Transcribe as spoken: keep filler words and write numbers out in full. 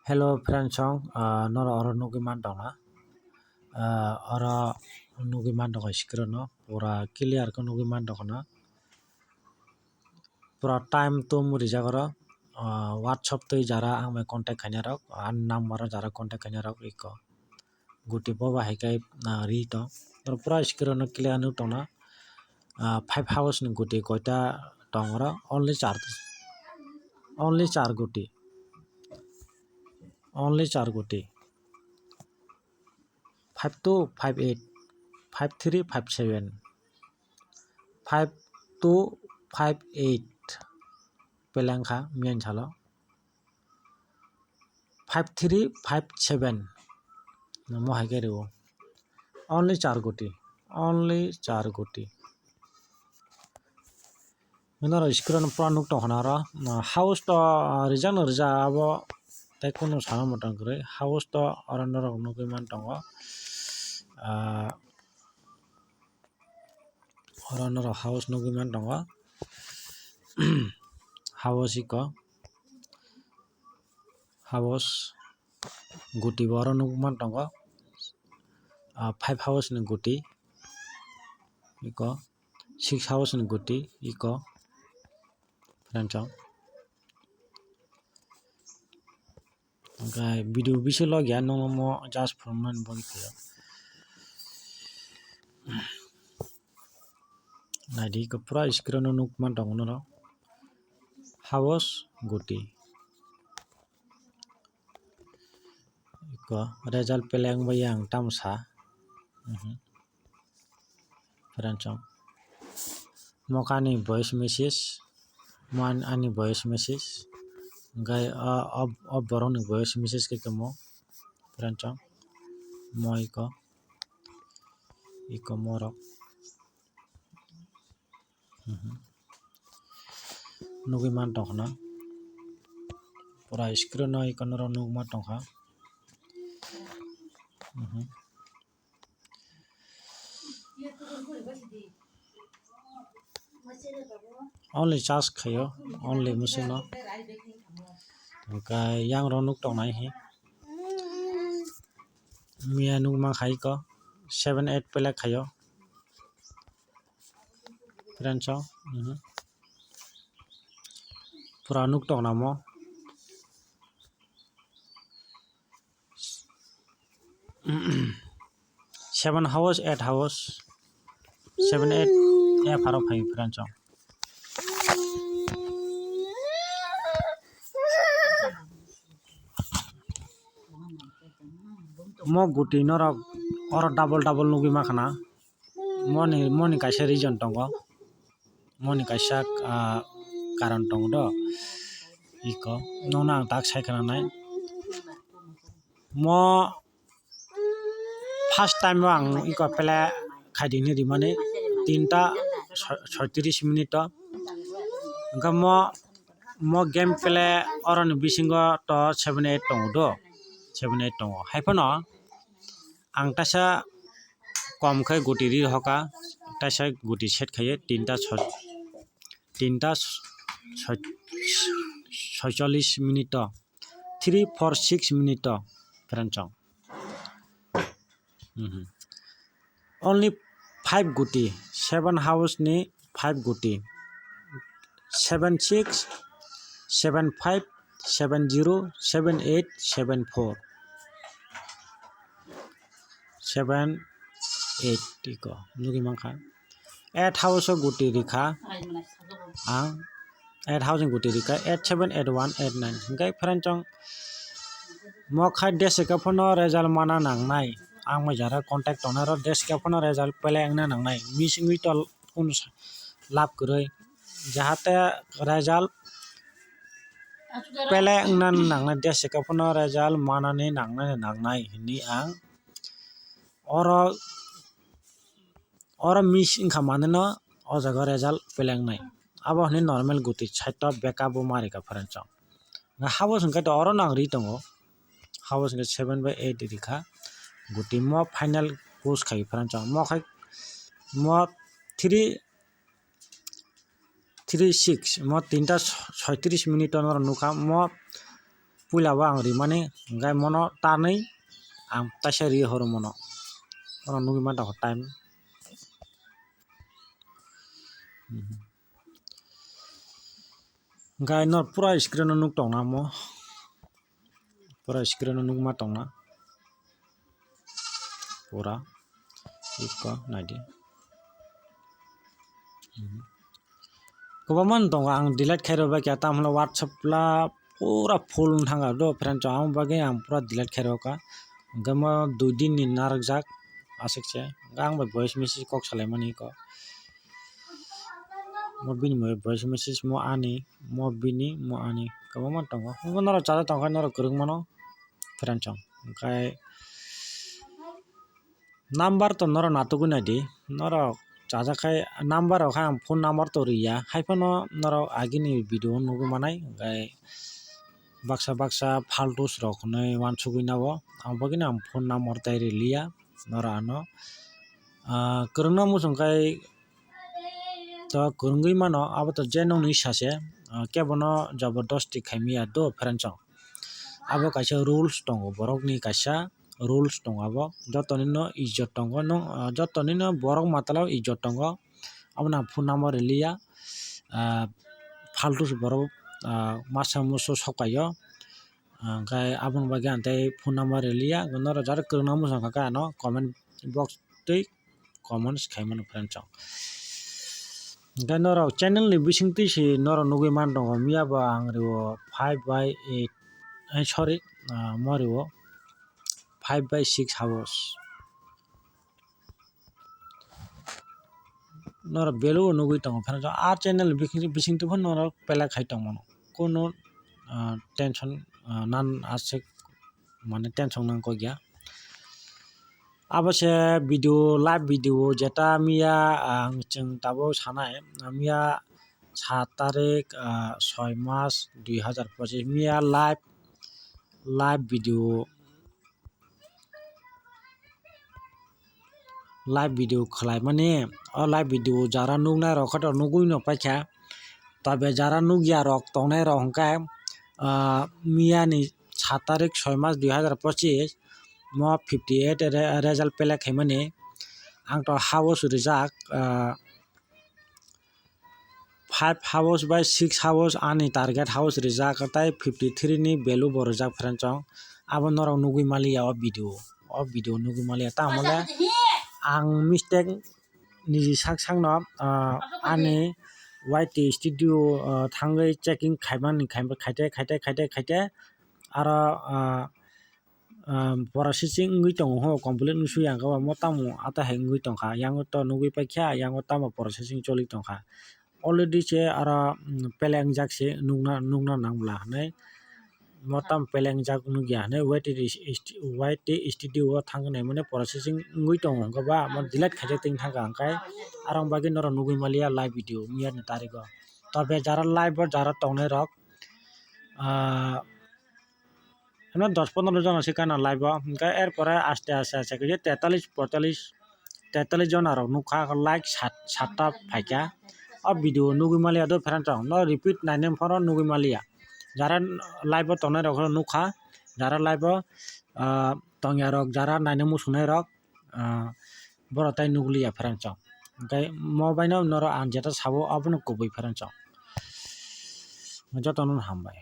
Hello friends song, ah, norok oro nugwi man tongna? Ah, oro nugwi man tongo screen o, pura clear khe nugwi man tongna. Pura time tum rijak oro, ah, WhatsApp twi jara ang bai contact khainai rok, ani number o jara contact khainai rok iko. Guti bo bahai khe, ah, ri tong. Oro pura screen o clear nuk tongna. Ah, five house ni guti koita tong oro? Only char, only char guti. Only char guti. Five two, five eight, five three, five seven, five two, five eight. Peleng kha miyan salo. Five three, five seven. Mo hai khe rw. Only char guti. Only char guti. Norok screen o pura nuk tong khna oro. House to, ah, rijak no rijak abo tei kunu sana mwtang kwrwi. House to oro norok nugwi man tongo. Ah, oro norok house nugwi man tongo. House iko. House guti bo oro nugwi man tongo. Ah, five house ni guti iko. Six house ni guti iko. Friends song. Hwnkhe video bisingo logya nono mo just phunuknani bagwi khe. Naidi iko pura screen o nuk man tongo norok. House guti. Iko result peleng bai yang tamo sa. Mhm. Friends song. Mo kha ani voice message, mo an-, ani voice message, hwnkhe o, o, o borokni voice message khe tamo. Friends song. Mo iko, iko morok. Mhm. Nugwi man tongkha na. Pura screen o iko norok nugwi man tongkha. Mhm. Only charge khaio, only machine o. Hwnkhe yang rok nuk tongnai hi. Miya nuk mankha iko seven eight pelek khaio. Friends o, mhm. Pura nuk tongna mo. Seven house, eight house, seven eight, eh, pharo phai friends o. Mo guti norok oro double double nugwi mankha na. Moni, moni kaisa reason tongo. Moni kaisa, ah, karon tongo do. Iko, nono ang tak sai khna nai. Mo first time o ang iko play khaidi hinwi rimani tinta soi-, soitris minute o. Hwnkhe mo, mo game play oroni bisingo to seven eight tongo do, seven eight tongo. Haiphano ang taisa kom khe guti ri hoka, taisa guti set khaiwi tinta soi-, tinta soi-, soicholish minute o, three four six minute o, friends song. Mhm. Only five guti, seven house ni five guti, seven six, seven five, seven zero, seven eight, seven four, seven eight iko nugwi mankha. Eight house o guti rikha ang, eight house ni guti rikha, eight seven, eight one, eight nine. Hwnkhe friends song, mo khai desika phano result mana nangnai. Ang bai jara contact tongnai rok desika phano result pele wngna nangnai. Miss wngwi tol kunu sa-, lab kwrwi. Jahate result pele wngna nangnai, desika phano result manani nangnai, nangnai hinwi ang oro, oro miss wngkha manwino o jaga result pele wngnai. Abo hinwi normal guti side o backup bo ma rikha friends song. Nga habos hwnkhe to oro nang ri tongo. Habos hwnkhe seven by eight rikha. Guti mo final post khai friends song. Mo khai mo three, three six, mo tinta soitris minute o norok nukha. Mo puila o ang rimani, hwnkhe mono tanwi ang taisa ri horo mono. Oro nugwi mantong time. Hwnkhe nor pura screen o nuk tongna mo. Pura screen o nukma tongna. Pura. Iko naidi. Kwbangma tongo ang delete khairok bai kha, tamhwnle WhatsApp la pura full wng thang kha do, friend chong, ang bagwi ang pura delete khairok kha. Hwnkhe mo dui din ni narwkjak aswk se. Hwnkhe ang bai voice message kok salaimani kok. Mo bini bai voice message mo ani, mo bini, mo ani kwbangma tongo. Hwnkhe norok chaja tongkha norok kwrwng mano, friend chong. Hwnkhe number to norok natugwi naidi, norok chajakhai number rok khe ang phone number to riya, haiphano norok agini video o nugwi manai, hwnkhe baksa baksa faltus rok hinwi uansugwi nao, ang bagwino ang phone number tai riliya norok ano. Ah, kwrwngna muchung khai to kwrwngwi mano, abo to je nokni sase, ah, kebono jobordosti khaimaya do, friend chong. Abo kaisa rules tongo, borokni kaisa rules tongo abo. Jotoni no ijjot tongo, no, ah, jotoni no borok matala o ijjot tongo. Abono ang phone number riliya, ah, faltus borok, ah, masa musu sokaio. Hwnkhe aboni bagwi ang tei phone number riliya, norok jara kwrwngna muchung kha khe ano comment box twi comments khaimano, friend chong. Hwnkhe norok channel ni bisingtwi se norok nugwi man tongo, miya bo ang rio five by eight, eh, sorry, ah, mo rio five by six house. Norok value o nugwi tongo, phano a channel bising, bisingtwi phano norok pelek khai tongmano, kono, ah, tension, ah, nan aswk mane tension nang kok ya. Abo se video, live video jeta miya, ah, ang chwng tabuk sanai, miya saat tarik, ah, soi mas dui hazar pochis, miya live, live video, live video khwlaimani, o live video jara nuknai rok khe to nugwi no paikha, tobe jara nukya rok tongnai rok hwnkhe, ah, miya ni saat tarik soi mas dui hazar pochis mo fifty eight re-, result pelek khaimani, ang to house rijak, ah, five house by six house ani target house rijak, tai fifty three ni value bo rijak, friend chong. Abo norok nugwi maliya o video, o video nugwi maliya, tamole ang mistake niji sak sakno, ah, ani Y T studio, ah, thangwi checking khaimani, khaite, khaite, khaite, khaite, aro, ah, ah, processing wngwi tongo ho, complete wngwi suya hwnkhe bo mo tamo ata hai wngwi tongkha, yango to nugwi paikha, yango tamo processing choli tongkha. Already se aro, mm, pelek wngjak se nukna, nukna nang bwla hinwi. Mo tamo pelek wngjak nukya hinwi Y T, Y T studio o thangwi naimani processing wngwi tongo hwnkhe ba mo delete khaijak twi thangkha, hwnkhe aro bagwi norok nugwi maliya live video miya ni tarigo. Tobe jara live o jara tongnai rok, ah, hwnba dos pondro jona se gana live o, hwnkhe er pore aste aste aste khe tetalis poitalis, tetalis jona rok nukha, like sat, satta phaikha. O video nugwi maliya do, friend chong, no repeat naina phano nugwi maliya. Jara live o tongnai rok nukha, jara live o, ah, tongya rok, jara naina muchungnai rok, ah, borok tai nukliya, friend chong. Hwnkhe mo baino norok ang jeta sabo abono kubui, friend chong. Jotono hambai.